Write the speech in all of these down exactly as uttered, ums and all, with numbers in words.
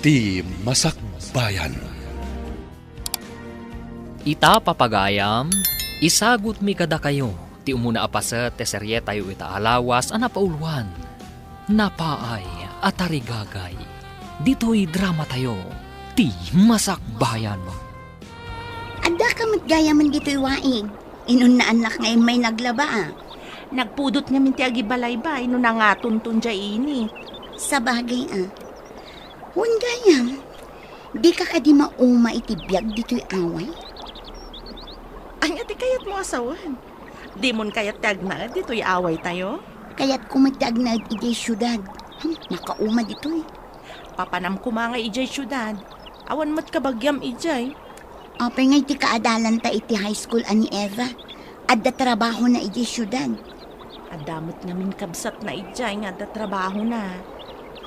Ti Masakbayan. Ita, papagayam, isagutmi kadakayo ti umuna a paset ti serietayo ita a lawas a napauluan, Napaay a Tarigagay. Ditoy dramatayo, Ti Masakbayan. Addaka met gayamen ditoy waig. Inunnaannak nga immay naglaba, a. Nagpudot ngamin ti agibalaybay no nangatonton diay init. Sabagay, a. Wen gayam, dika kadi mauma iti biag ditoy away? Ania ti kayatmo a sawen? Dimon kayat ti agnaed ditoy awaytayo? Kayatko met ti agnaed idiay siudad. Hmm, makauma ditoy. Papanam koma nga idiay siudad. Awan met kabagiam idiay. Apay ngay ti kaadalanta iti high school a ni Eva? Adda trabahona idiay siudad. Adda met ngamin kabsatna idiay nga adda trabahona.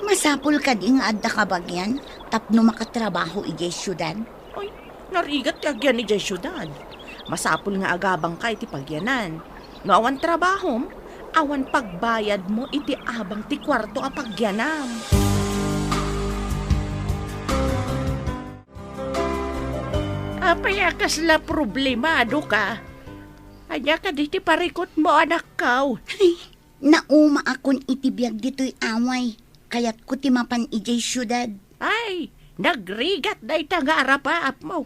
Masapul kadi nga adda kabagian tapno makatrabaho idiay siudad? Ay, narigat ti agian idiay siudad. Masapul nga agabangka iti pagianan. No awan trabahom, awan pagbayadmo iti abang ti kuarto a pagianam. Apay a kasla problemadoka? Ania kadi ti parikutmo, anakko? Ay, naumaakon iti biag ditoy away. Kayatko ti mapan idiay siudad. Ay, nagrigat dayta nga arapaapmo.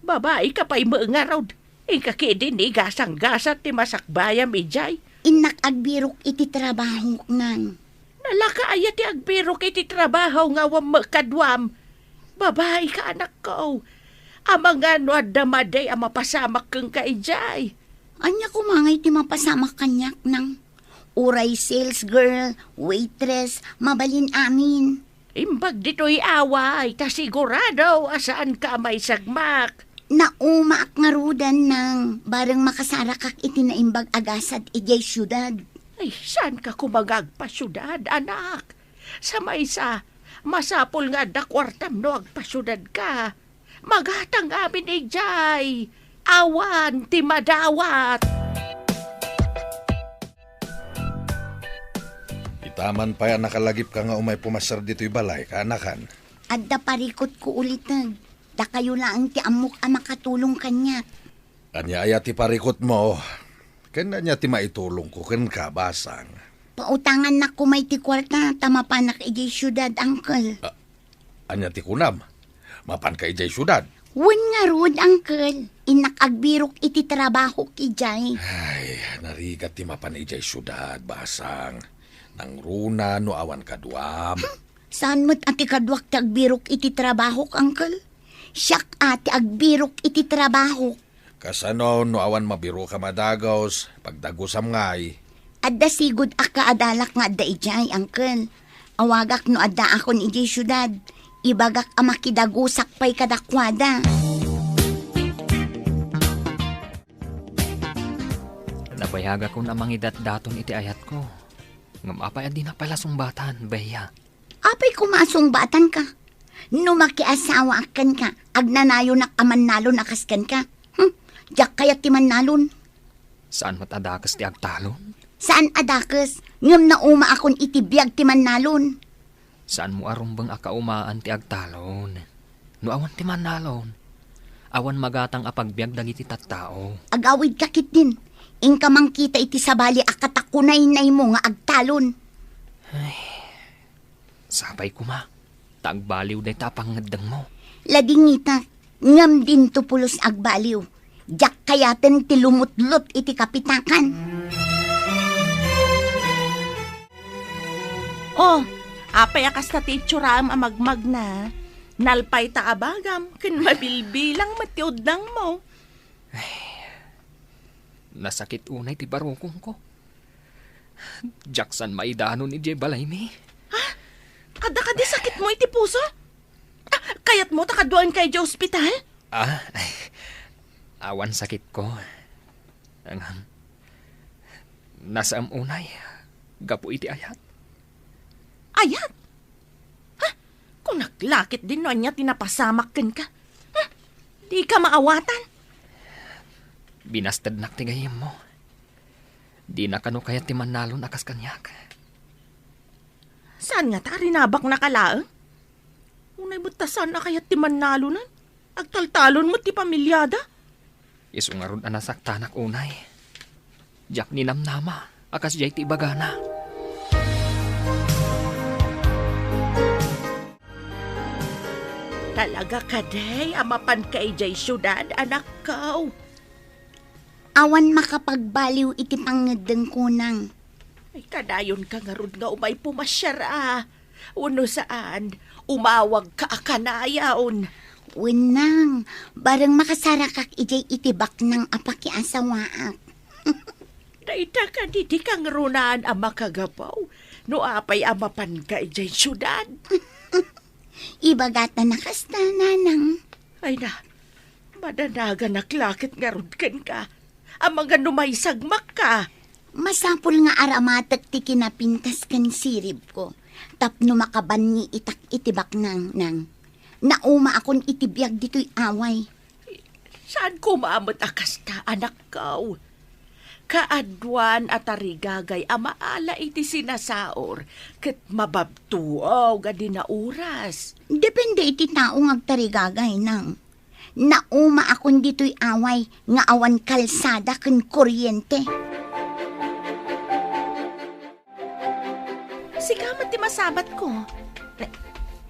Babaika pay met ngarud. Inka ketdin ni gasanggasat ti masakbayam idiay. Innak agbirok iti trabahok, nang. Nalaka aya ti agbirok iti trabaho nga awan met kaduam? Babaika, anakko. Amangan no adda madi a mapasamak kenka idiay. Ania koma ngay ti mapasamak kaniak, nang? Uray sales girl, waitress, mabalin amin. Imbag ditoy away, ta sigurado a saanka a maisagmak. Naumaak ngaruden, nang, bareng makasarakak iti naimbag a gasat idiay siudad. Ay, saanka koma nga agpasiudad, anak? Sa maysa, masapul nga adda kuartam no agpasiudadka. Magatang amin idiay. Awan ti madawat. Ita man pay a nakalagipka nga umay pumaser ditoy balay, kaanakan. Adda parikutko uliteg. Dakayo laeng ti ammok a makatulong kaniak. Ania aya ti parikutmo? Ken ania ti maitulongko kenka, basang? Pautangannakon met ti kuarta ta mapanak idiay siudad, uncle. Ah, ania ti kunam? Mapanka idiay siudad? Wen ngarud, uncle. Innak agbirok iti trabahok idiay. Ay, narigat ti mapan idiay siudad, basang. Nangruna no awan kaduam. Hmm, saan met a ti kaduak ti agbirok iti trabahok, uncle? Siak a ti agbirok iti trabahok. Kasano no awan mabiroka a dagus, pagdagusam ngay? Adda sigud a kaadalak nga adda idiay, uncle. Awagak no addaakon idiay siudad. Ibagak a makidagusak pay kadakuada. Nabayagakon a mangidatdaton iti ayatko. Ngem apay a dinak pay la sungbatan, Bea? Apay koma a sungbatanka? No makiasawaak kenka, agnanayonak a mannalon a kas kenka. Hmm, diak kayat ti mannalon. Saan met a dakes ti agtalon? Saan a dakes, ngem naumaakon iti biag ti mannalon. Saanmo a rumbeng a kaumaan ti agtalon. No awan ti mannalon, awan magatang a pagbiag dagiti tattao. Agawidka ketdin, inka mangkita iti sabali a katakunaynaymo nga agtalon. Ay, sapay koma, ta agbaliw dayta a pangngeddengmo. Ladingitak, ngem dinto pulos agbaliw. Diak kayaten ti lumutlot iti kapitakan. Oh, apay a kasta ti itsuram a magmagna? Nalpay ta abagam, ken mabilbilang met ti udnangmo. Nasakit unay ti barukongko. Diak saan maidanon idiay balaymi. Ha? Adda kadi sakitmo iti puso? Ah, kayatmo ta kaduaenka idiay ospital? Ah, ay, awan sakitko. Ngem, nasaem unay gapu iti ayat. Ayat? Ha? Kunak la ketdin no ania ti napasamak kenka. Ha? Dika maawatan. Binastednak ti gayyemmo. Dina kano kayat ti mannalon a kas kaniak. Saan ngata a rinabaknaka laeng? Unay met ta saan a kayat ti mannalon. Agtaltalon met ti pamiliada. Isu ngarud a nasaktanak unay. Diak ninamnama a kasdiay ti ibagana. Talaga kadi a mapanka idiay siudad, anakko? Awan makapagbaliw iti pangngeddengko, Nang. Ay, kadayonka ngarud nga umay pumasiar a. Wenno saan, umawagka a kanayon. Wen, Nang, bareng makasarakak idiay itibaknang a pakiasawaak. Dayta kadi ti kangrunaan a makagapu no apay a mapanka idiay siudad. Ibagata na kasta, Nanang. Ay na, madanaganak la ket ngarud kenka. Amangan no maisagmakka. Masapul nga aramatek ti kinapintas ken siribko tapno makabanni itak iti baknang, Nang. Naumaakon iti biag ditoy away. Saan koma met a kasta, anakko? Kaaduan a tarigagay a maala iti sinasaor ket mababtuaw a di nauras. Depende iti tao nga agtarigagay, Nang. Naumaakon ditoy away nga awan kalsada ken kuryente. Sika met ti masabatko.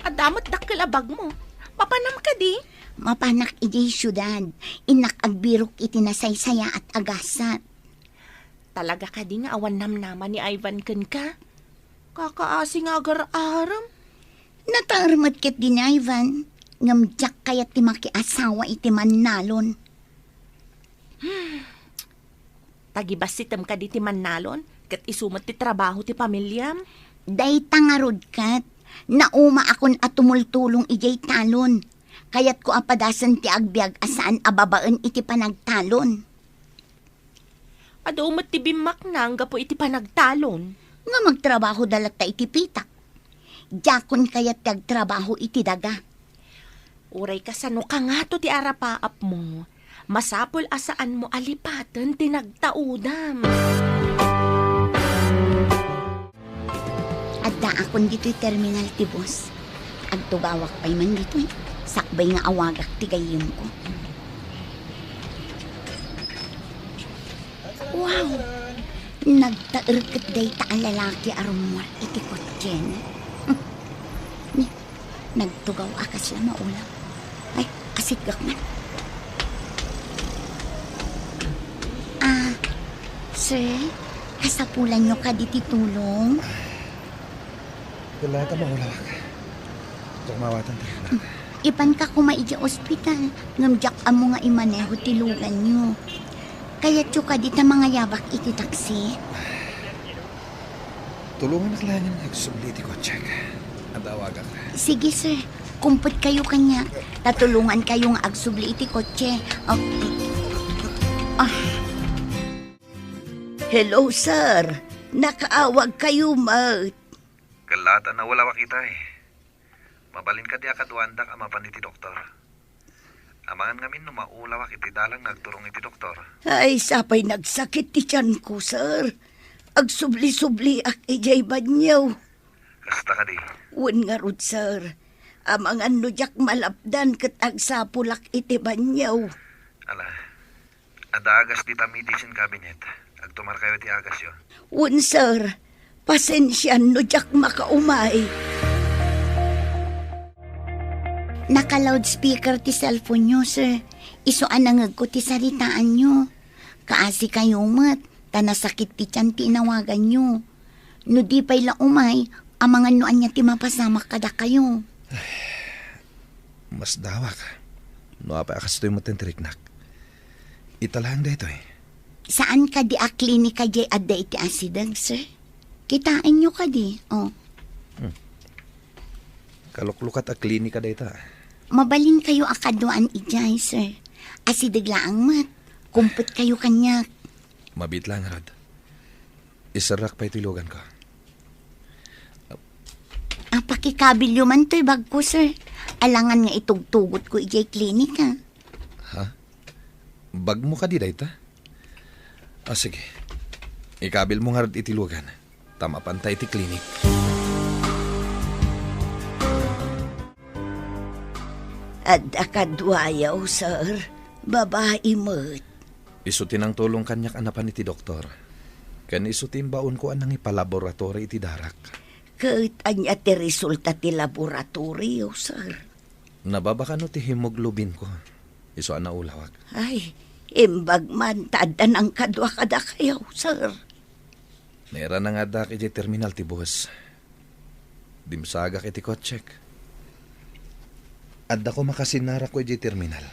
Adda met dakkel a bagmo. Mapanam kadi? Mapanak idiay siudad. Innak agbirok iti nasaysayaat a gasat. Talaga kadi nga awan namnama ni Ivan kenka? Kakaasi nga agar-arem. Nataer met ketdi ni Ivan, ngem diak kayat ti makiasawa iti mannalon. Tagibassitem kadi ti mannalon, ket isu met ti trabaho ti pamiliam. Dayta ngarud ket, naumaakon a tumultulong idiay talon. Kayatko a padasen ti agbiag a saan a babaen iti panagtalon. Adu met ti bimmaknang gapu iti panagtalon. Nga magtrabahoda latta iti pitak. Diakon kayat ti agtrabaho iti daga. Uray kasano kangato ti arapaapmo, masapul a saanmo a lipaten ti nagtaudam. Addaakon ditoy terminal ti bus. Agtugawak pay man ditoy. Sakbay nga awagak ti gayyemko. Wow! Nagtaer ket dayta a lalaki a rummuar iti kotsena. Ni, nagtugaw a kasla maulaw. Ay, asigak man. Ah, sir, kasapulanyo kadi ti tulong? Ket la ta maulawak. Diak maawatan ti riknak. Ipanka koma idiay ospital, ngem diak ammo nga imaneho ti luganyo. Kayatyo kadi ta mangayabak iti taksi? Tulonganak laengen nga agsubli iti kotsek. Adda awagak. Sige, sir. Kumpetkayo kaniak, ta tulongankayo nga agsubli iti kotse. Oh. Ah. Hello, sir. Nakaawagkayo met. Ket la ta naulawak itay. Mabalin kadi a kaduaandak a mapan iti doktor? Amangan ngamin no maulawak iti dalan nga agturong iti doktor. Ay, sapay nagsakit ti tianko, sir. Agsubli-subliak idiay banio. Kasta kadi? Wen ngarud, sir. Amangan no diak malapdan ket agsapulak iti banio. Ala, adda agas dita medicine cabinet. Agtumarkayo ti agasyo. Wen, sir. Pasensian no diak makaumay. Naka-loudspeaker ti cellphone-yo, sir. Isu a nangegko ti saritaanyo. Kaasikayo met, ta nasakit ti tian ti inawaganyo. No di pay la umay, amangan no ania ti mapasamak kadakayo. Masdawak. No apay a kastoy met ti riknak. Ita laeng daytoy. Saan kadi a klinika diay adda iti asideg, sir? Kitaenyo kadi, oh. Hmm. Kaluklukat a klinika dayta. Mabalinkayo a kaduaan idiay, sir. Asideg laeng met. Kumpetkayo kaniak. Mabiit laeng ngarud. Iserrak pay ti luganko. Ah, pakikabilyo man toy bagko, sir. Alangan nga itugtugotko idiay klinika. Ha? Bagmo kadi dayta? Ah, sige. Ikabilmo ngarud iti lugan. Ta mapanta iti klinik. Adda kaduayo, sir. Babai met. Isu ti nangtulong kaniak a napan iti doktor. Ken isu ti imbaonko a nangipalaboratory iti darak. Ket ania ti resulta ti laboratorio, sir? Nababa kano ti hemoglobinko. Isu a naulawak. Ay, imbag man ta adda nangkadua kadakayo, sir. Nairana nga addaak idiay terminal ti bus. Dimsagak iti kotsek. Adda koma kasinarakko idiay terminal.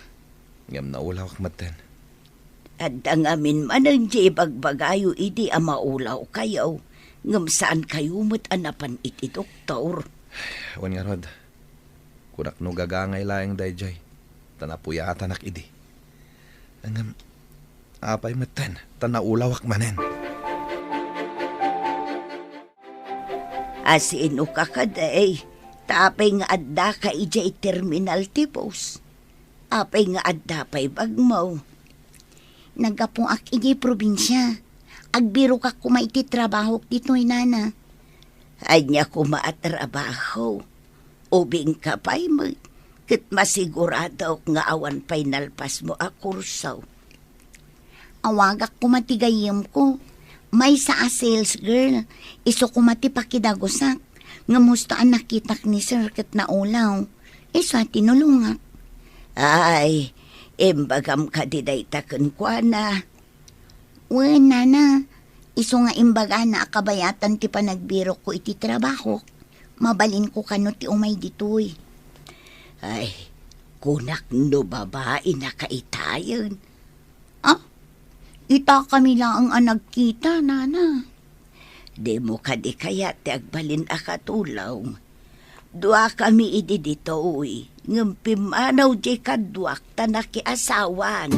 Ngem naulawak metten. Adda ngamin manen ti ibagbagayo idi a maulawkayo, ngem saankayo met a napan iti doktor. Wen ngarud, kunak no gagangay laeng daydiay, ta napuyatanak idi. Ngem, apay metten, ta naulawak manen. Asino ka kadi? Ta apay nga addaka idiay terminal ti bus? Apay nga adda pay bagmo? Naggapuak idiay probinsia. Agbirokak koma iti trabahok ditoy, nana. Ania koma a trabaho? Ubingka pay met, ket masiguradok nga awan pay nalpasmo a kurso. Awagak koma ti gayyemko. Maysa a sales girl, isu koma ti pakidagusak. Ngem husto a nakitak ni sir ket naulaw. Isu a tinulongak. Ay, imbagam kadi dayta kenkuana? Wen, nana. Isu nga imbagana a kabayatan ti panagbirokko iti trabahok. Mabalinko kano ti umay ditoy. Ay, kunak no babainaka itayen. Ah? Itakami laeng a nagkita, nana. Dimo kadi kayat ti agbalin a katulong? Duakami idi ditoy, ngem pimmanaw diay kaduak ta nakiasawan.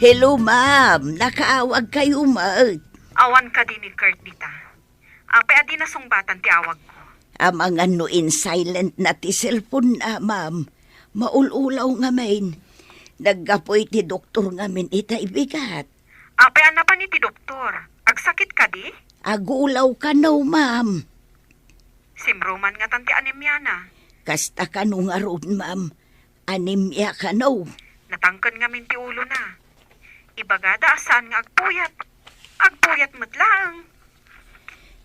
Hello, ma'am. Nakaawagkayo met. Awan kadi ni Kurt dita? Apay a di nasungbatan ti awagko? Amangan no in-silent na ti cellphone na, ma'am. Maul-ulaw ngamin. Naggapu iti doktor ngamin itay bigat. Apay a napan iti doktor? Agsakit kadi? Agulaw kano, ma'am. Simro man ngatan ti anemiana? Kasta kano ngarud, ma'am. Anemia kano? Natangken ngamin ti ulona. Ibagada a saan nga agpuyat. Agpuyat met laeng.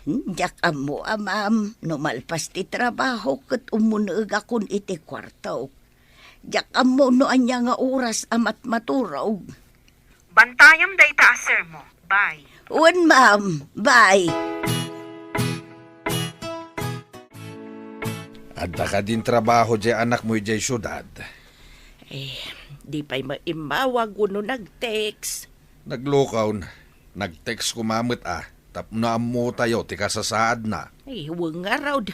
Hmm, diak ammo a, ma'am, no malpas ti trabaho ket umunegakon iti kuartok. Diak ammo no ania nga oras a matmaturog. Bantayam dayta a sermo. Bye. Wen, ma'am. Bye. Adda kadin trabaho diay anakmo idiay siudad? Eh, di pay maimmawag wenno nag-text. Naglukaw. Nag-text koma met a, tapno ammotayo ti kasasaadna. Ay, wen ngarud.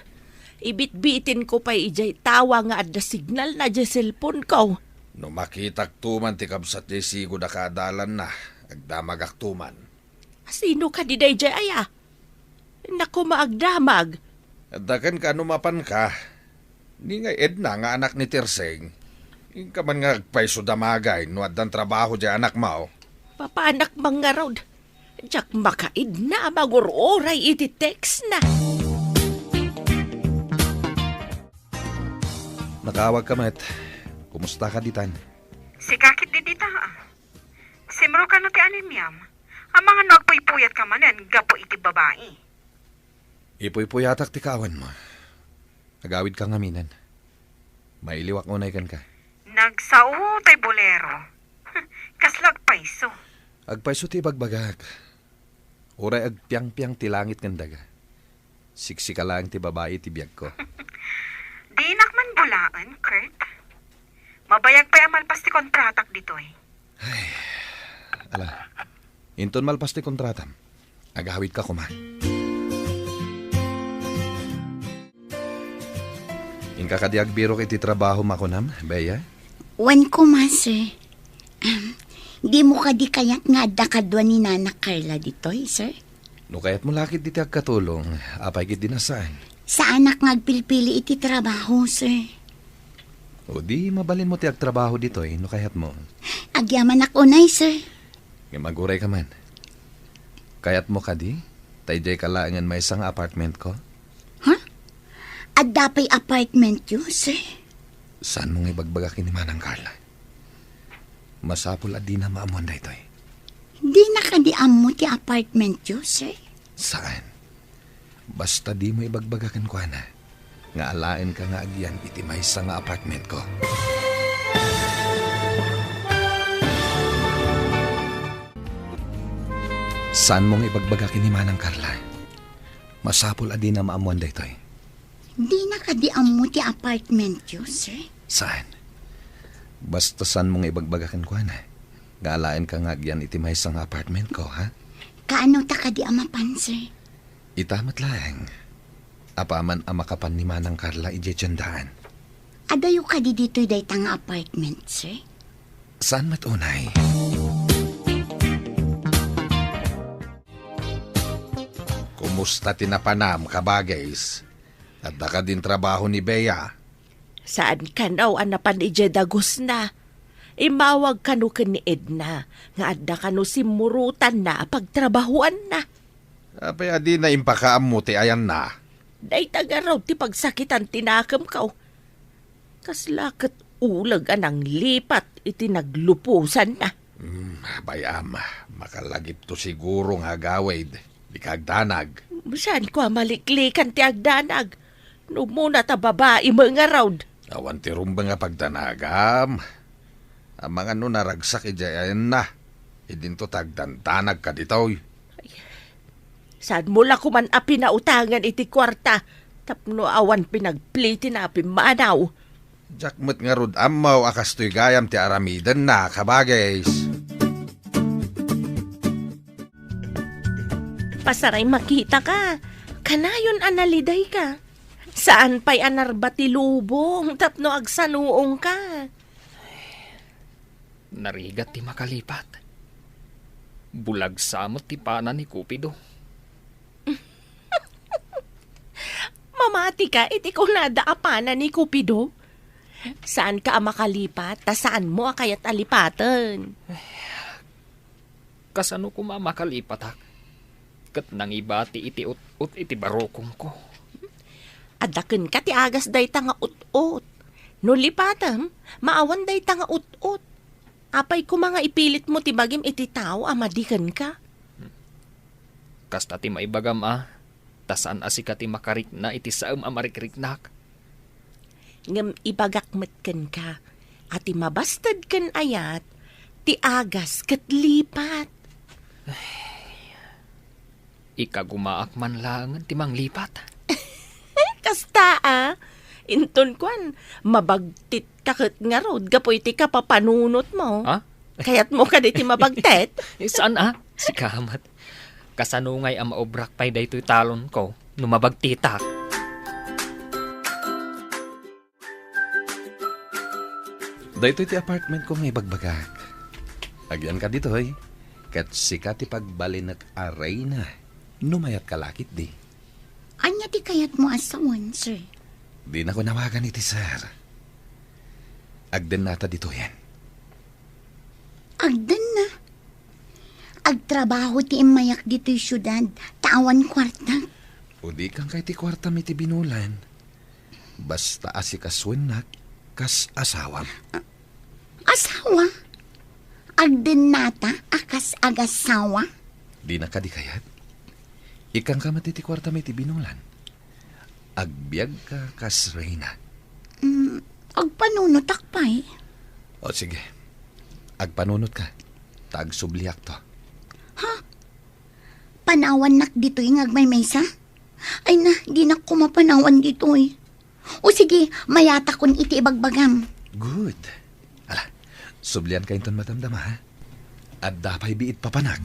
Ibitbitinko pay idiay tawa nga adda signalna diay cellphoneko. No makitakto man ti kabsat diay sigud a kaadalanna, agdamagakto man. Sino kadi daydiay aya? Naku, maagdamag. Adda kenka no mapanka. Ni nga Edna nga anak ni Tirseng. Inka man nga agpayso damagay no addan trabaho diay anakmo. Papanak man ngarud. Diak makaidna a mangur-uray iti text na. Nakaawag ka met. Kumusta ka ditan? Sika ket di dita, a. Simro kano ti anemiam? Amangan no agpuypuyat ka manen gapu iti babai. Ipuypuyatak ti kaawan mo. Agawid ka ngaminen. Mailiwak unay kenka. Nagsao tay bolero. Kasla agpayso. Agpayso ti ibagbagak. Uray agpiangpiang ti langit ken daga. Siksika laeng ti babai ti biagko. Dinak man bulaen, Kurt. Mabayag pay a malpas ti kontratak ditoy. Ay, ala. Inton malpas ti kontratam, agawid ka koma. Inka kadi agbirok iti trabaho makunam, Bea? Wen koma, sir. Am, dimo kadi kayat nga adda kadua ni Nana Carla ditoy, sir? No kayatmo la ketdi ti agkatulong, apay ketdi a saan? Saanak nga agpilpili iti trabaho, sir. O di, mabalinmo ti agtrabaho ditoy no kayatmo. Agyamanak unay, sir. Ngem aguray ka man. Kayatmo kadi? Ta idiay ka laengen maysa nga apartmentko? Ha? Adda pay apartmentyo, sir? Saanmo nga ibagbaga ken ni Manang Carla? Masapul a dina maammoan daytoy. Dina kadi ammo ti apartmentyo, sir? Saan. Basta dimo ibagbaga kenkuana nga alaenka nga agyan iti maysa nga apartmentko. Saanmo nga ibagbaga ken ni Manang Carla? Masapul a dina maammoan daytoy. Dina kadi ammo ti apartmentyo, sir? Saan. Basta saanmo nga ibagbaga kenkuana nga alaenka nga agyan iti maysa nga apartmentko, ha? Kaano ta kadi a mapan, sir? Ita met laeng. Apaman a makapan ni Manang Carla idiay tiendaan. Adayo kadi ditoy dayta nga apartment, sir? Saan met unay? Kumusta ti napanam, kabagis? Adda kadin trabaho ni Bea? Saan kano a napan idiay dagusna. Immawag kano ken ni Edna nga adda kano simmurotanna a pagtrabahoanna. Apay a dina impakaammo ti ayanna? Dayta ngarud ti pagsakitan ti nakemko. Kasla ket uleg a nanglipat iti nagluposanna. Hmm, bay-am, makalagipto siguro nga agawid. Dika agdanag. Saanko a maliklikan ti agdanag no umuna ta babai met ngarud. Awan ti rumbeng a pagdanagam. Amangan no naragsak idiay ayanna. Idinto ta agdandanagka ditoy. Ay, saanmo la koman a pinautangan iti kuarta tapno awan pinagplitina a pimmanaw? Diak met ngarud ammo a kastoy gayam ti aramidenna, kabagis. Pasaray makitaka. Kanayon a nalidayka. Saan pay a narba ti lubong tapno agsanuongka. Narigat ti makalipat. Bulag sa met ti pana ni Cupido. Mamatika iti kunada a pana ni Cupido. Saanka a makalipat, ta saanmo a kayat a lipaten. Kasano koma makalipatak? Ket nangibati iti ut-ot iti barukongko. Adda kenka ti agas dayta nga ut-ot. No lipatem, maawan dayta nga ut-ot. Apay koma nga ipilitmo ti bagim iti tao a madi kenka? Kasta ti maibagam a, ta saan a sika ti makarikna iti saem a marikriknak. Ngem ibagak met kenka a ti mabasted ken ayat, ti agas ket lipat. Ikagumaak man laengen ti manglipat. Kasta a, inton kuan, mabagtitka ket ngarud gapu iti kapapanunotmo. Ha? Kayatmo kadi ti mabagtet? Eh, saan a? Sika met. Kasano ngay a maobrak pay daytoy talonko no mabagtitak? Daytoy ti apartmentko nga ibagbagak. Agyanka ditoy, ket sika ti pagbalinek a reyna no mayatka la ketdi. Ania ti kayatmo a sawen, sir? Dinako nawagan iti sir. Agdennata ditoyen. Agdenna? Agtrabaho ti immayak ditoy siudad, ta awan kuartak. Udikanka iti kuartam iti binulan. Basta asikasuennak kas asawam. Asawa? Agdennata a kas agasawa? Dina kadi kayat? Ikkanka met iti kuartam iti binulan. Agbiagka kas reyna. Mm, agpanunotak pay. O sige. Agpanunotka. Ta agsubliakto. Ha? Panawannak ditoy nga agmaymaysa? Ay na, dinak koma panawan ditoy. O sige, mayatakon iti ibagbagam. Good. Ala, sublianka inton madamdama, ha? Adda pay biit papanak.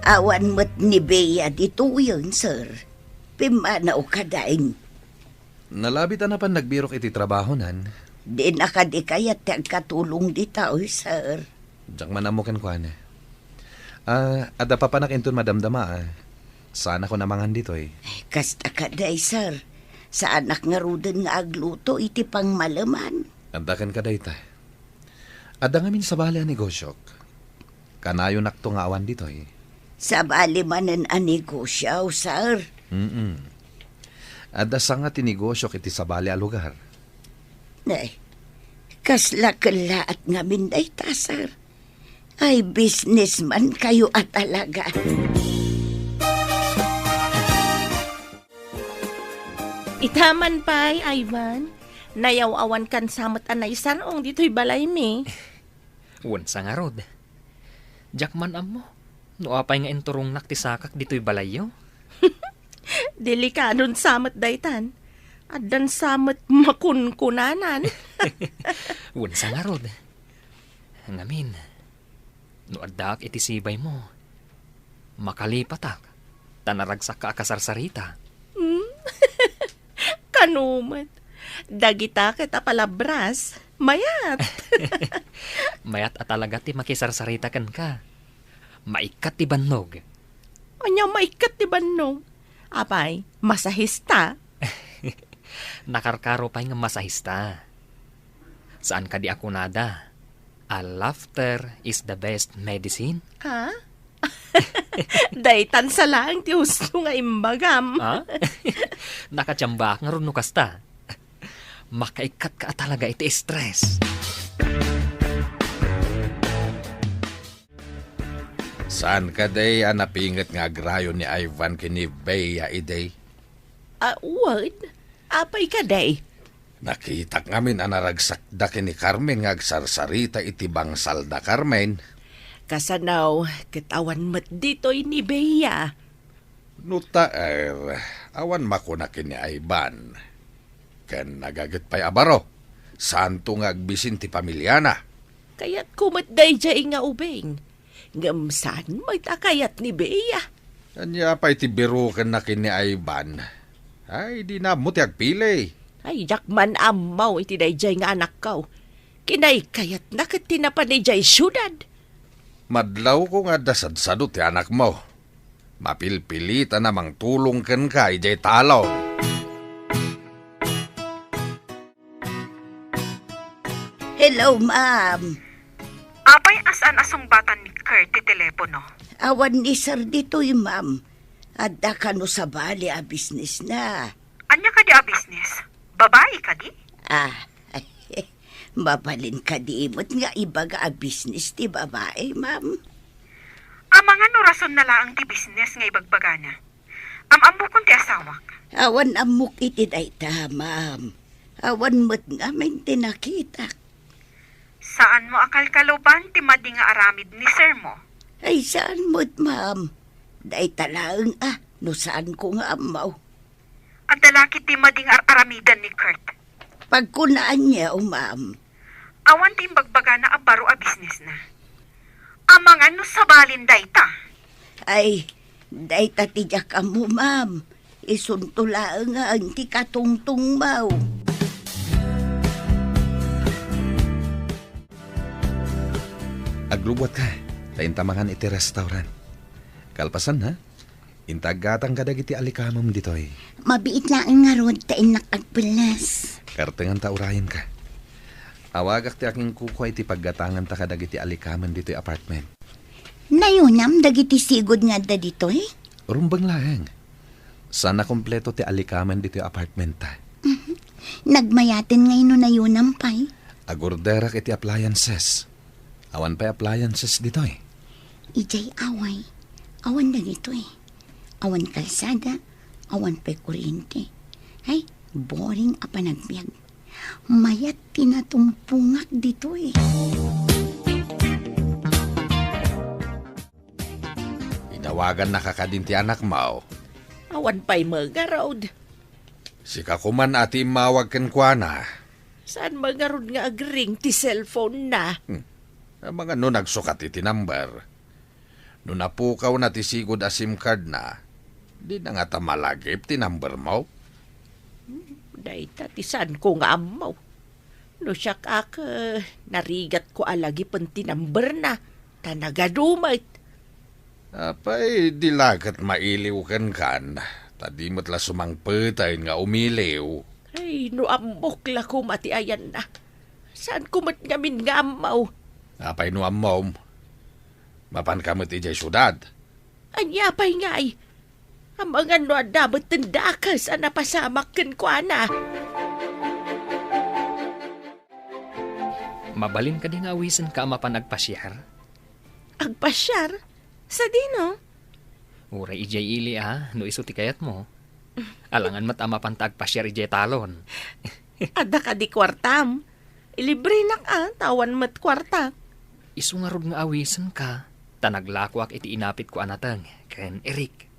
Awan met ni Bea ditoyen, sir. Pimmanaw kadain. Nalabit a napan nagbirok iti trabahonan. Dina kadi kayat ti agkatulong ditoy, sir? Diak man ammo kenkuana. Ah, adda papanak inton madamdama, ah. Saanakon a mangan ditoy. Ay, kasta kadi, sir. Saanak ngaruden nga agluto iti pangmaleman. Adda kenka dayta. Adda ngamin sabali a negosyok. Kanayonakto nga awan ditoy. Sabali manen a negosyo, sir. Mm-mm. Adda sanga ti negosyo iti sabali a lugar. Nay, kasla kellaat ngamin dayta, sir. Ay, businessman kayo a talaga. Itaman pay, Ivan. Nayaw-awan kan samet a naisar-ong ditoy balaymi. Wen sa ngarud. Diak man ammo no apay nga inturongnak ti sakak ditoy balayyo. Delikadon samet daytan. Addan samet makunkunanan. Wen sa ngarud. Ngamin, no addaak iti sibaymo, makalipatak, ta naragsakka a kasarsarita. Hmm? Kano met. Dagita ket a palabras, mayat. Mayat a talaga ti makisarsarita kenka. Maikkat ti bannog. Ania maikkat ti bannog? Apay, masahista? Nakarkaro pay nga masahista. Saan kadi a kunada a laughter is the best medicine? Ha? Daytan sa laeng ti husto nga imbagam. Ha? Nakatiambaak ngarud no kasta. Makaikkatka a talaga iti stress. Saan kadi a napinget nga agrayo ni Ivan ken ni Bea idi? Ah, wen. Apay kadi? Nakitak ngamin a naragsakda ken ni Carmen nga agsarsarita iti bangsalda, Carmen. Kasano, ket awan met ditoy ni Bea. No taer, awan makuna ken ni Ivan. Ken nagaget pay a baro, saanto nga agbisin ti pamiliana. Kayatko met daydiay nga ubing. Ngem saan met a kayat ni Bea. Ania pay ti birukenna ken ni Ivan? Ay, dina ammo ti agpili. Ay, diak man ammo iti daydiay nga anakko. Kinaykayatna ket ti napan idiay siudad. Madlawko nga adda sadsado ti anakmo. Mapilpilitan a mangtulong kenka idiay talon. Hello, ma'am. Apay a saan a sungbatan ni Kurt ti telepono? Awan ni sir ditoy, ma'am. Adda kano sabali a business na. Ania kadi a business? Babai kadi? Ah, mabalin kadi met nga ibaga a business ti babai, ma'am? Amangan no rason na laeng ti business nga ibagbagana. Am-ammokon ti asawak. Awan ammok iti dayta, ma'am. Awan met ngamin ti nakitak. Saanmo a kalkaluban ti madi nga aramid ni sir mo? Ay, saan met, ma'am. Dayta laeng a, no saanko nga ammo. Adda la ketdi madi nga ar-aramidan ni Kurt. Pagkunaanyo, ma'am. Awan ti imbagbagana a baro a business na. Amangan no sabalin dayta. Ay, dayta ti diak ammo, ma'am. Isunto laeng nga ti katungtungmo. Aglubbuatka, ta inta mangan iti restaurant. Kalpasan, ha? Inta aggatang kadagiti alikamem ditoy. Mabiit laeng ngarud ta innak agpelles. Kartengan ta urayenka. Awagak ti akinkukua iti paggatanganta kadagiti alikamen ditoy apartment. Nayunam dagiti sigud nga adda ditoy? Rumbeng laeng. Saan a kompleto ti alikamen ditoy apartment ta. Mhm. Nagmayaten ngay no nayunam pay. Agorderak iti appliances. Awan pay appliances ditoy. Idiay away, awan dagitoy. Awan kalsada, awan pay kuryente. Ay, boring a panagbiag. Mayat ti natumpongak ditoy. Inawagannaka kadin ti anakmo? Awan pay met ngarud. Sika koman a ti immawag kenkuana. Saan met ngarud nga agring ti cellphone na? Hmm. Amangan no nagsukat iti number. No napukawna ti sigud a SIM card na, dina ngata malagip ti number mo? Dayta ti saanko nga ammo. No siak ak, eh, narigatko a lagipen ti number na, ta nagadu met. Apay, di la ket mailiw kenkan, ta di met la sumangpetaen nga umiliw. Ay, no ammok la koma ti ayanna. Saanko met ngamin nga ammo. Apay no ammom? Mapanka met idiay siudad. Ania pay ngay? Amangan no adda met ti dakes a napasamak kenkuana. Mabalin kadi nga awisenka a mapan agpasiar? Agpasiar? Sadino? Uray idiay ili a, no isu ti kayatmo. Alangan met a mapanta agpasiar idiay talon. Adda kadi kuartam? Ilibrenak a, ta awan met kuartak. Isu ngarud nga awisenka, ta naglakoak iti inapitko a nateng ken Eric.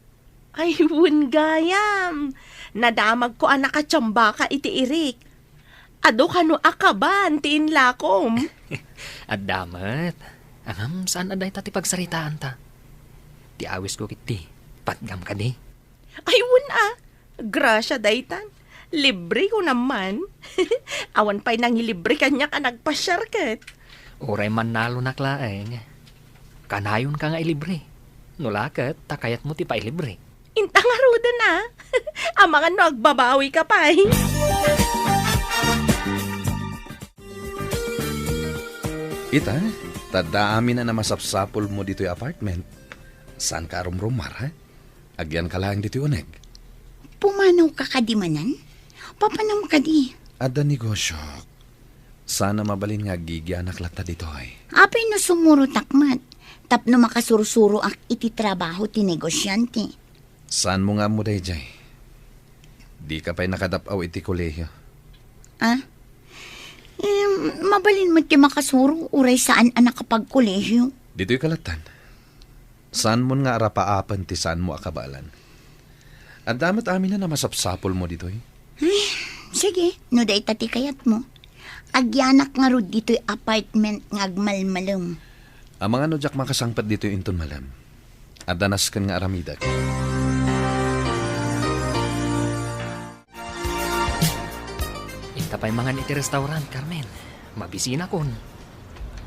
Ay, wen gayam. Nadamagko a nakatiambaka iti Eric. Adu kano a kaban ti inlakom. Adda met. Ngem saan a dayta ti pagsaritaanta. Ti awisko ketdi, patgam kadi. Ay, wen a. Grasia daytan. Libre ko naman. Awan pay nangilibre kaniak a nagpasiar ket. Uray mannalonak laeng. Kanayonka nga ilibre. No la ket, ta kayatmo ti pailibre. Inta ngaruden a. Amangan no agbabawika pay. Ita, ta adda amin a masapsapulmo ditoy apartment. Saanka a rumrumar, ha? Agyanka laeng ditoy uneg. Pumanawka kadi manen? Papanam kadi? Adda negosiok. Saan a mabalin nga aggigyanak latta ditoy. Apay no sumurotak met, tapno makasursuroak iti trabaho ti negosiante. Saanmo nga ammo daydiay? Dika pay nakadap-aw iti kolehio. Ah? Em, mabalin met ti makasuro, uray saan a nakapagkolehio. Ditoy kalattan. Saanmon nga arapaapen ti saanmo a kabaelan. Adda met amin a masapsapulmo ditoy. Ay, sige, no dayta ti kayatmo. Agyanak ngarud ditoy apartment nga agmalmalem. Amangan no diak makasangpet ditoy inton malem. Adda nasken nga aramidek. Inta pay mangan iti restaurant, Carmen. Mabisinakon.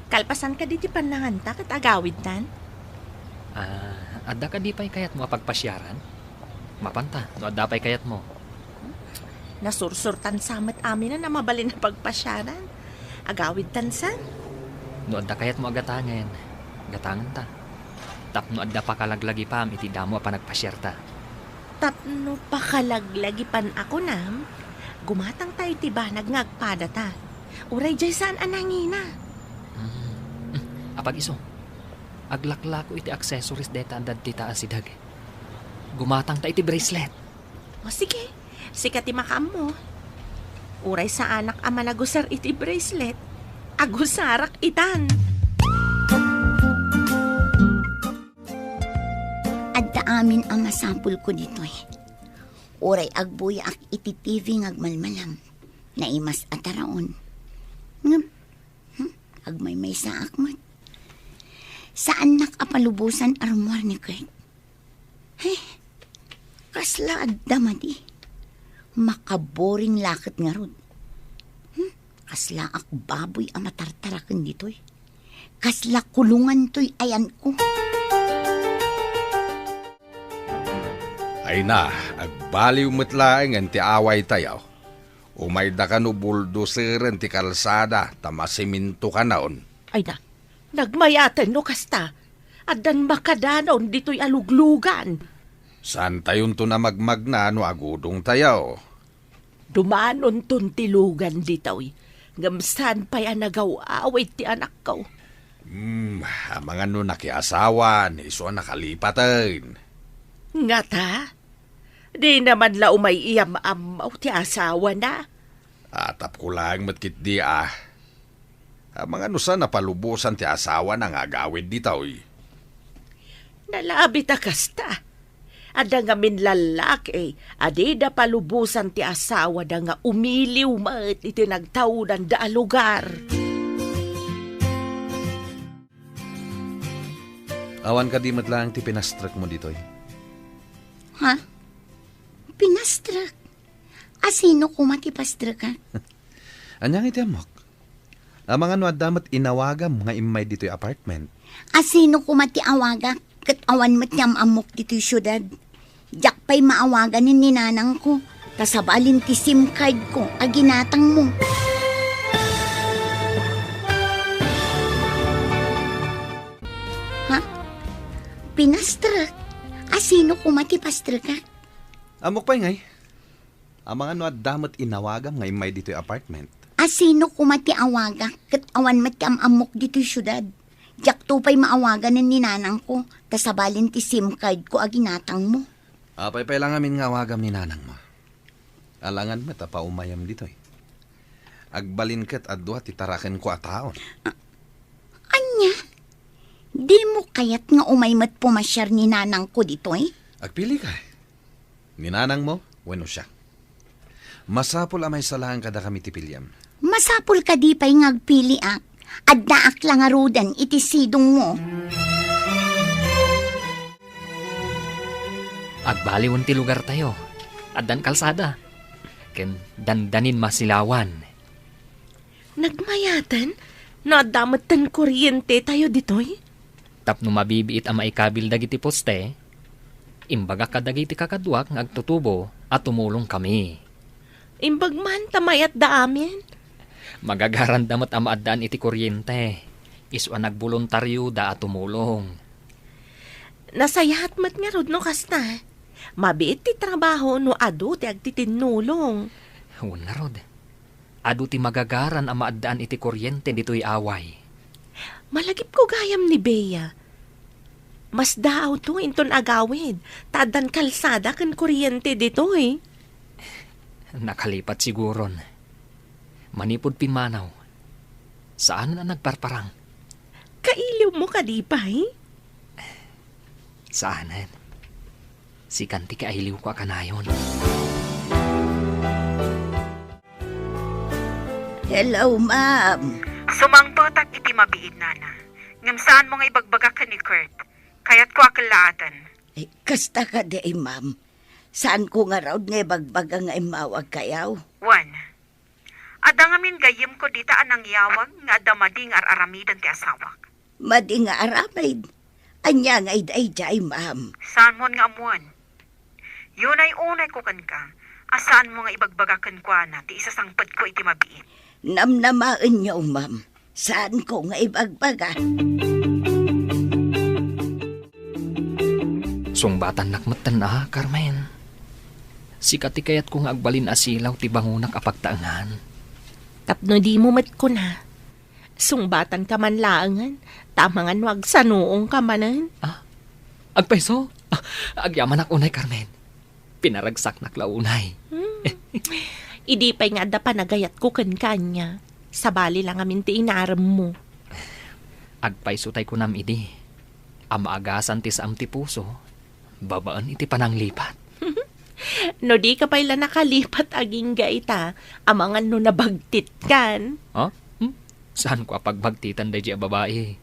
Kalpasan kadi ti pannanganta ket agawidtan? Ah, adda kadi pay kayatmo a pagpasiaran? Mapanta, no adda pay kayatmo. Nasursurtan sa met amin a mabalin a pagpasiaran. Agawidtan sa? No adda kayatmo a gatangen, gatangenta. Tapno adda pakalaglagipam iti damo a panagpasiarta. Tapno pakalaglagipan a kunam, gumatangta iti banag nga agpadata. Uray diay saan a nangina. Hmm. Apag-isu, aglaklako iti accessories dayta a dadita a sideg. Gumatangta iti bracelet. O sige, sika ti makaammo. Uray saanak a managusar iti bracelet, agusarak itan. Adda amin a masapulko ditoy. Uray agbuyaak iti T V nga agmalmalam, naimas a taraon. Ngem, hmm, agmaymaysaak met. Saannak a palubosan a rummuar ni Kurt. Ay, kasla adda madi. Makaboring la ket ngarud. Hmm? Kaslaak baboy a matartaraken ditoy. Kasla kulongan toy ayanko. Ay na, agbaliw met laengen ti awaytayo. Umayda kano buldoseren ti kalsada ta masimintokanon. Ay na, nagmayaten no kasta. Addan makadanon ditoy a luglugan. Saantayonton a magmagna no agudongtayo. Dumanonton ti lugan ditoy, ngem saan pay a nagaw-awid ti anakko. Hmm, amangan no nakiasawan, isu a nakalipaten. Ngata? Dina man la umay iyam-ammo ti asawana? Atapko laeng met ketdi a. Amangan no saan a palubosan ti asawana nga agawid ditoy. Nalabit a kasta. Adda ngamin lallaki a dida palubosan ti asawada nga umiliw met iti nagtaudanda a lugar. Awan kadi met laeng ti pinastrekmo ditoy? Ha? Pinastrek? Asino koma ti pastrekak? Ania ngay ti ammok? Amangan no adda met inawagam nga immay ditoy apartment. Asino koma ti awagak ket awan met ti am-ammok ditoy siudad? Diak pay maawagan ni nanangko, ta sabalin ti SIM card ko a ginatangmo. Ha? Pinastrek? Asino koma ti pastrek? Ammok pay ngay. Amangan no adda met inawagam nga immay ditoy apartment. Asino koma ti awagak ket awan met ti am-ammok ditoy siudad? Diakto pay maawaganen ni nanangko, ta sabalin ti SIM card ko a ginatangmo. Apay pay la ngamin nga awagam ni nanangmo. Alangan met a paumayam ditoy. Agbalin ket a dua ti tarakenko a taon. A-, ania? Dimo kayat nga umay met pumasiar ni nanangko ditoy? Agpili ka. Ni nanangmo wenno siak. Masapul a maysa laeng kadakami ti piliem. Masapul kadi pay nga agpiliak. Addaak la ngaruden iti sidongmo. Agbaliwen ti lugartayo. Addan kalsada. Ken dandanin masilawan. Nagmayaten no adda metten korientetayo ditoy? Tapno mabibiit a maikabil dagiti poste, imbagak kadagiti kakaduak nga agtutubo a tumulongkami. Imbag man ta mayatda amin. Magagaranda met a maaddaan iti koriente, isu a nagboluntarioda a tumulong. Nasayaat met ngarud no kasta. Mabiit ti trabaho no adu ti agtitinnulong. Wen ngarud. Adu ti magagaran a maaddaan iti koriente ditoy away. Malagipko gayam ni Bea. Masdaawto inton agawid, ta addan kalsada ken koriente ditoy. Nakalipat siguron. Manipud pimmanaw, saanen a nagparparang. Kailiwmo kadi pay? Saanen. Sikan ti kailiwko a kanayon. Hello, ma'am. Sumangpetak iti mabiit, nana. Ngem saanmo nga ibagbaga ken ni Kurt. Kayatko a kellaaten. Eh, kasta kadi, ma'am. Saanko ngarud nga ibagbaga nga immawagkayo? Wen, adda ngamin gayyemko dita a nangyawag nga adda madi nga ar-aramiden ti asawak. Madi nga aramid? Ania nga ida idiay, ma'am? Saanmon nga ammoen. Yunay-unayko kenka a saanmo nga ibagbaga kenkuana ti isasangpetko iti mabiit. Namnamaenyo, ma'am. Saanko nga ibagbaga. Sungbatannak metten a, Carmen. Sika ti kayatko nga agbalin a silaw ti bangonak a pagtaengan. Tapno dimo met kuna, sungbatanka man laengen, ta amangan no agsanuongka manen. Ah, agpayso? Ah, agyamanak unay, Carmen. Pinaragsaknak la unay. Hmm. Idi pay nga adda panagayatko kenka ania, sabali la ngamin ti inaremmo. Agpayso tay kunam idi a maagasan ti saam ti puso, babaen iti pananglipat. No dika pay la nakalipat agingga ita, amangan no nabagtitkan. Ha? Hmm? Saanko a pagbagtitan daydiay a babai.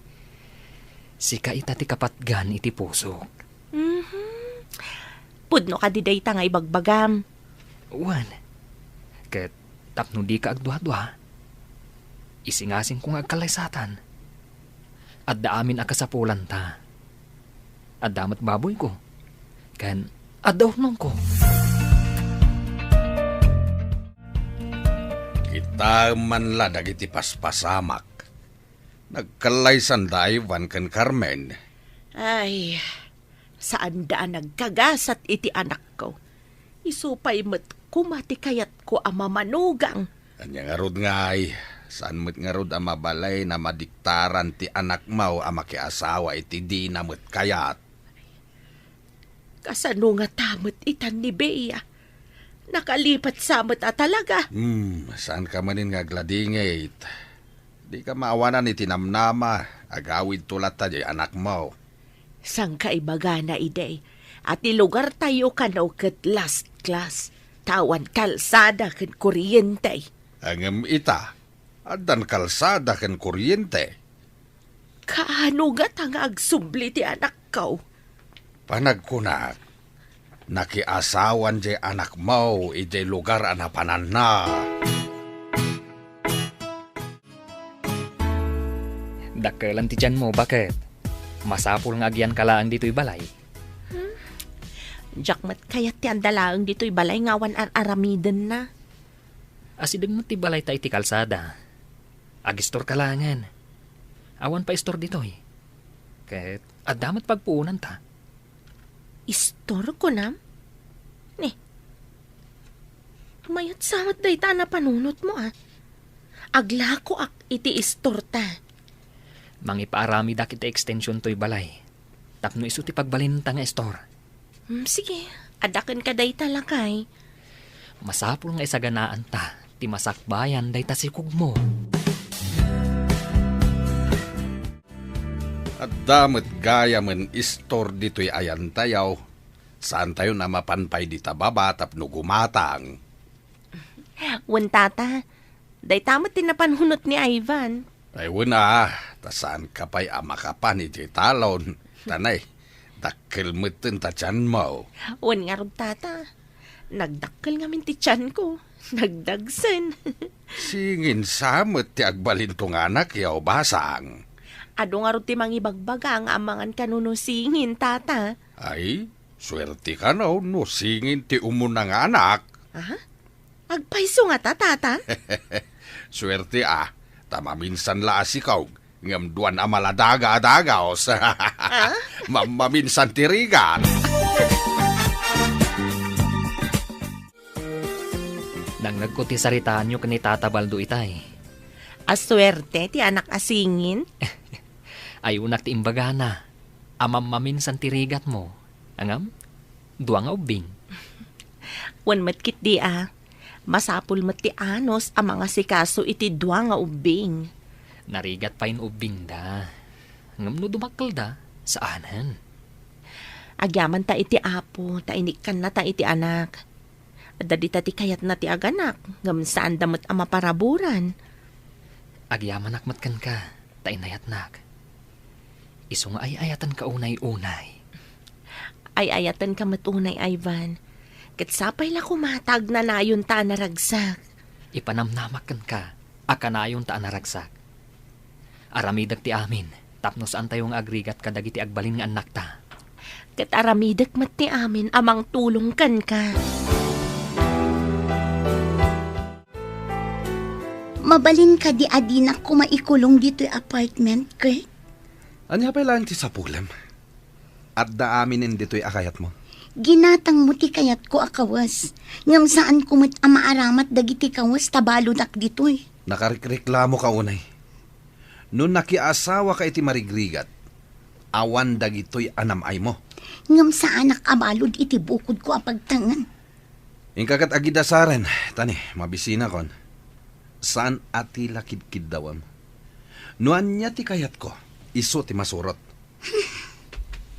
Sika ita ti kapatgan iti pusok. Mhm. Pudno kadi dayta nga ibagbagam? Wen, ket tapno dika agduadua, isingasingko nga agkallaysatan. Adda amin a kasapulanta. Adda met baboyko, ken adda urnongko. Kitaem man la dagiti paspasamak. Nagkallaysanda a Ivan ken Carmen. Ay, saanda a nagkagasat iti anakko. Isu pay met koma ti kayatko a mamanugang. Ania ngarud ngay, saan met ngarud a mabalin a madiktaran ti anakmo a makiasawa iti dina met kayat? Kasano ngata met itan ni Bea? Nakalipat sa met a talaga. Hmm, saanka manen nga agladingit. Dika maawanan iti namnama, agawidto latta diay anakmo. Saan ka ibagana idi a ti lugartayo kano ket last class, ta awan kalsada ken kuryente. Ngem ita, addan kalsada ken kuryente. Kaano ngata nga agsubli ti anakko? Panagkunak, nakiasawan diay anakmo idiay lugar a napananna. Dakkelan ti tianmo, baket? Masapul nga agyanka laeng ditoy balay. Hmm. Diak met kayat ti adda laeng ditoy balay nga awan ar-aramidenna. Asideg met ti balayta iti kalsada. Agistorka laengen. Awan paistor ditoy. Ket adda met pagpuonanta. Istor, kunam? Ni, mayat sa met dayta a napanunotmo, a. Aglakoak iti istorta. Mangipaaramidak iti extension toy balay. Tapno isu ti pagbalinta nga istor. Hmm, sige, adda kenka dayta, lakay. Masapul nga isaganaanta ti masakbayan dayta sikogmo. Adda met gayamen istor ditoy ayantayo. Saantayon a mapan pay dita baba tapno gumatang. Wen, tata, dayta met ti napanunot ni Ivan. Ay, wen a, ta saanka pay a makapan iti talon. Tanay, dakkel metten ta tianmo. Wen ngarud, tata. Nagdakkel ngamin ti tianko. Nagdagsen. Singin sa met ti agbalinto nga anakyo, basang. Adu ngarud ti mangibagbaga nga amangan kano no singin, tata. Ay, suerte kano no singin ti umuna nga anak. Aha? Agpayso ngata, tata? Suerte a, ta maminsan la a sikog, ngem duan a maladaga a dagaos. Ah? Mammaminsan ti rigat. Nangngegko ti saritaanyo ken ni Tata Baldo itay. A suerte ti anak a singin. Ayunak ti imbagana a mammaminsan ti rigatmo. Ngem, dua nga ubbing. Wen met ketdi a, masapul met ti anus a mangasikaso iti dua nga ubbing. Narigat pay no ubbingda. Ngem no dumakkelda, saanen. Agyamanta iti Apo, ta inikkannata iti anak. Adda dita ti kayatna ti aganak, ngem saanda met a maparaburan. Agyamanak met kenka, ta inayatnak. Isu nga ay-ayatenka unay-unay. Ay-ayatenka met unay, Ivan. Ket sapay la koma ta agnanayonta a naragsak. Ipanamnamak kenka a kanayonta a naragsak. Aramidek ti amin tapno saantayo nga agrigat kadagiti agbalin nga annakta. Ket aramidek met ti amin a mangtulong kenka. Mabalin kadi a dinak koma ikulong ditoy apartment, Kurt? Ania pay laeng ti sapulem? Adda aminen ditoy a kayatmo. Ginatangmo ti kayatko a kawes, ngem saanko met a maaramat dagiti kawes ta baludak ditoy. Nakarikreklamoka unay. No nakiasawaka iti marigrigat, awan dagitoy a nam-aymo. Ngem saanak a balud iti bukodko a pagtengen. Inka ket agidasaren, tani, mabisinakon. Saan a ti la kidkiddawem. No ania ti kayatko, isu ti masurot.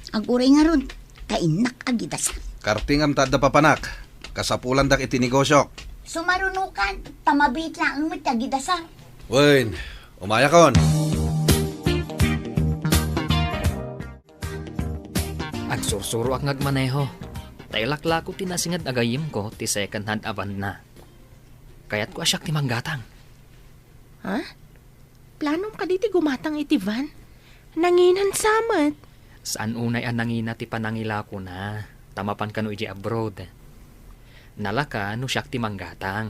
Aguray ngarud, ta innak agidasar. Kartingam ta adda papanak. Kasapulandak iti negosiok. Sumarunokan, ta mabiit laeng met ti agidasar. Wen, umayakon. Agsursuroak nga agmaneho. Ta ilaklako ti nasinged a gayyemko ti second hand a van-na. Kayatko a siak ti manggatang. Ha? Planom kadi ti gumatang iti van? Nanginan sa met. Saan unay a nangina ti panangilakona, ta mapan kano idiay abroad. Nalaka no siak ti manggatang.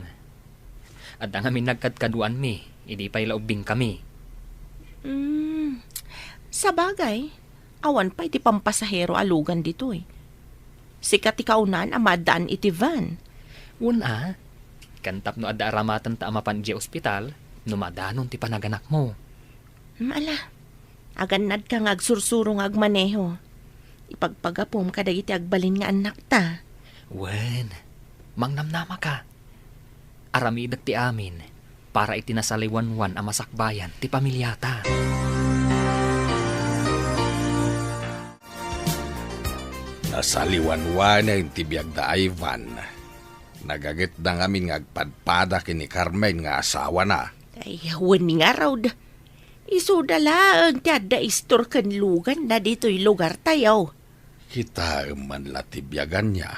Adda ngamin nagkadkaduanmi, idi pay la ubbingkami. Hmm, sabagay, awan pay ti pampasahero a lugan ditoy. Sika ti kaunaan a maaddaan iti van. Wen a, ken tapno adda aramatenta a mapan idiay ospital, no madanon ti panaganakmo. Hmm, ala, agannadka nga agsursuro nga agmaneho. Ipagpagapom kadagiti agbalin nga annakta. Wen, mangnamnamaka. Aramidek ti amin para iti nasaliwanwan a masakbayan ti pamiliata. Nasaliwanwanen ti biag da Ivan. Nagangitda ngamin nga agpadpada ken ni Carmen nga asawana. Ay, wen ngarud. Isuda laeng ti adda istor ken luganna ditoy lugartayo. Kitaem man la ti biaganna.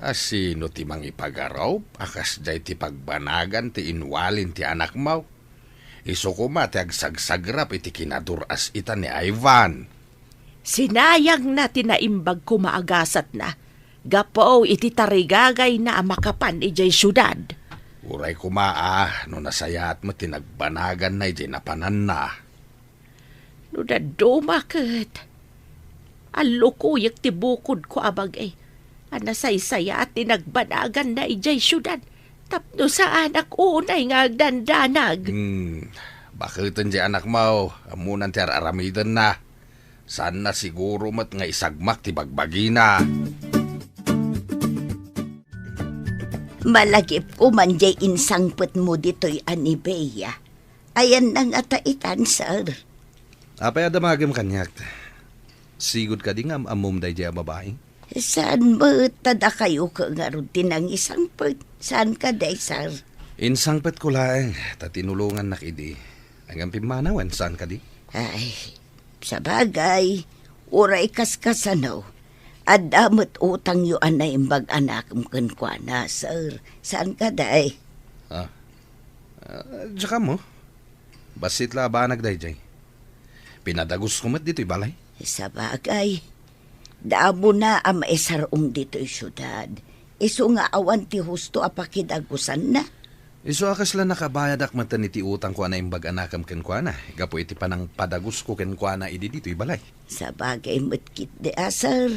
A sino ti mangipagarup a kasdiay ti pagbanagan ti inwalin ti anakmo? Isu koma ti agsagsagrap iti kinadur-as-itan ni Ivan. Sinayangna ti naimbag koma a gasatna gapu iti tarigagayna a makapan idiay siudad. Uray koma a no nasayaat met ti nagbanaganna idiay napananna. No dadduma ket, Allukuyek ti bukodko a bagi a nasaysayaat ti nagbanaganna idiay siudad tapno saanak unay nga agdandanag. Hmm, baketen diay anakmo, ammonan ti ar-aramidenna. Saanna siguro met nga isagmak ti bagbagina. Malagipko man diay insangpetmo ditoy a ni Bea. Ayanna ngata itan, sir. Apay a damagem kaniak? Sigud kadi nga am-ammom daydiay a babai? Saan met ta dakayo ket ngarud ti nangisangpet? Saan kadi, sir? Insangpetko laeng ta tinulongannak idi. Ngem pimmanawen, saan kadi? Ay, sabagay, uray kaskasano, adda met utangyo a naimbag a nakem kenkuana, sir. Saan kadi? Ah, ah, diak ammo. Bassit la a banag daydiay. Pinadagusko met ditoy balay. Sabagay, damona a maisar-ong ditoy siudad. Isu nga awan ti husto a pakidagusanna. Isu a kasla nakabayadak metten iti utangko a naimbag a nakem kenkuana, gapu iti panangpadagusko kenkuana idi ditoy balay. Sabagay met ketdi a, sir.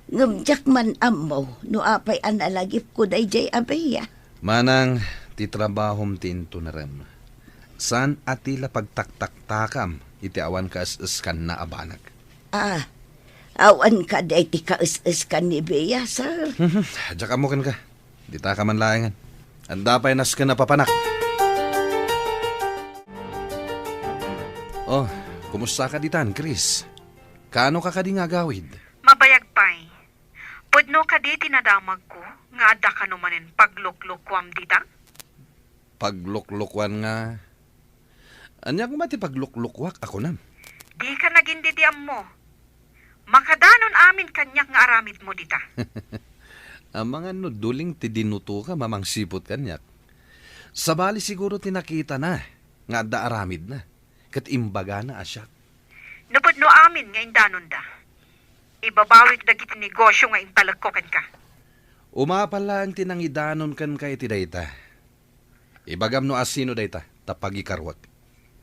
Ngem diak man ammo no apay a nalagipko daydiay a Bea. Manang ti trabahom ti intunerem. Saan a ti la pagtaktaktakam iti awan kaes-eskanna a banag. Ah, awan kadi ti kaes-eskan ni Bea, sir? Diak ammo kenka. Dita ka man laengen. Adda pay nasken a papanak. Oh, kumusta ka ditan, Chris? Kaano ka kadi nga agawid? Mabayag pay. Pudno kadi ti nadamagko nga adda kano manen pagluklukuam dita? Pagluklukuan nga? Ania koma ti pagluklukuak a kunam? Dika nagin-idi ammo. Makadanon amin kaniak nga aramidmo dita. Amangan no duling ti dinutoka a mangsiput kaniak. Sabali siguro ti nakitana nga adda aramidna, ket imbagana a siak. No pudno amin nga indanonda, ibabawik dagiti negosio nga intalekko kenka. Umapal laeng ti nangidanon kenka iti dayta. Ibagam no asino dayta, ta pagikaruak.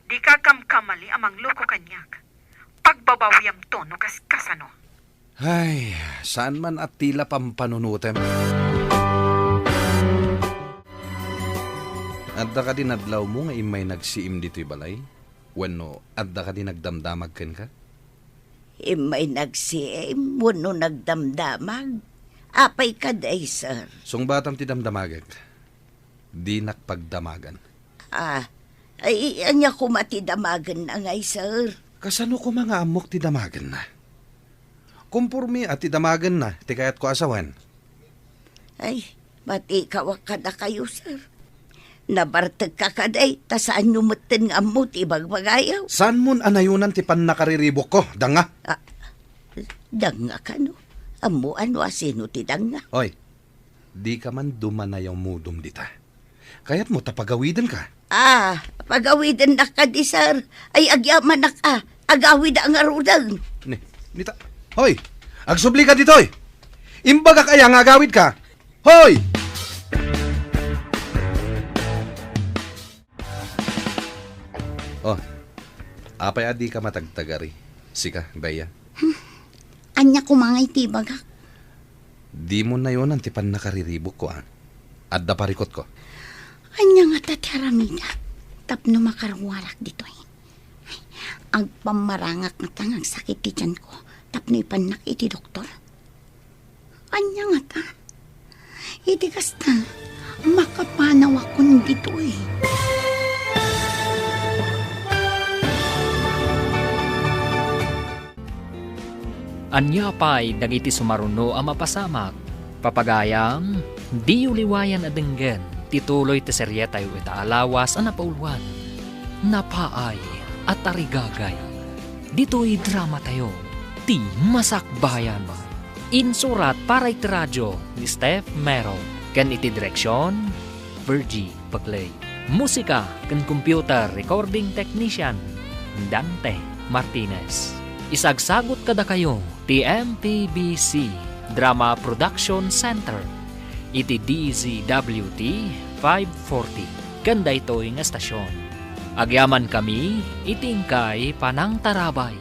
Dika kamkamali a mangloko kaniak. Pagbabawiamto no kaskasano. Ay, saan man a ti la pampanunotem. Adda kadi nadlawmo nga immay nagsiim ditoy balay? Wenno adda kadi nagdamdamag kenka? Immay nagsiim wenno nagdamdamag? Apay kadi, sir? Sungbatam ti damdamagek. Dinak pagdamagan. Ah, ay, ania koma ti damagenna ngay, sir? Kasano koma nga ammok ti damagenna? Komporme a ti damagenna ti kayatko a sawen. Ay, matikawak kadakayo, sir. Nabartekka kadi, ta saanyo metten nga ammo ti ibagbagayo. Saanmon a nayonan ti pannakariribukko, danga? Ah, danga kano? Ammoan no asino ti danga? Oy, dika man dumanayamudom dita. Kayatmo ta pagawidenka? Ah, pagawidennak kadi, sir. Ay, agyamanak a. Agawida ngaruden. Ni, nita. Hoy! Agsublika ditoy! Imbagak aya nga agawidka? Hoy! Oh, apay a dika matagtagari? Sika, Bea. Hmm. Ania koma nga iti ibagak? Dimo nayonan ti pannakariribukko, a. Adda parikutko. Ania ngata ti aramidek tapno makaruarak ditoy? Agpammarangak ngata nga agsakit ti tianko tapno ipannak iti doktor. Ania ngata? Iti kasta, makapanawakon ditoy. Ania pay dagiti sumaruno a mapasamak? Papagayam, diyo liwayan a denggen ti tuloy ti serietayo ita a lawas a napauluan, Napaay a Tarigagay. Ditoy dramatayo, ti Masakbayan. Insurat para iti radio ni Steph Mero ken iti direksion, Virgie Paclay. Musika ken computer recording technician, Dante Martinez. Isagsagut kadakayo ti M P B C Drama Production Center iti D Z W T five forty ken daytoy nga estasion. Agyamankami iti inkay panangtarabay.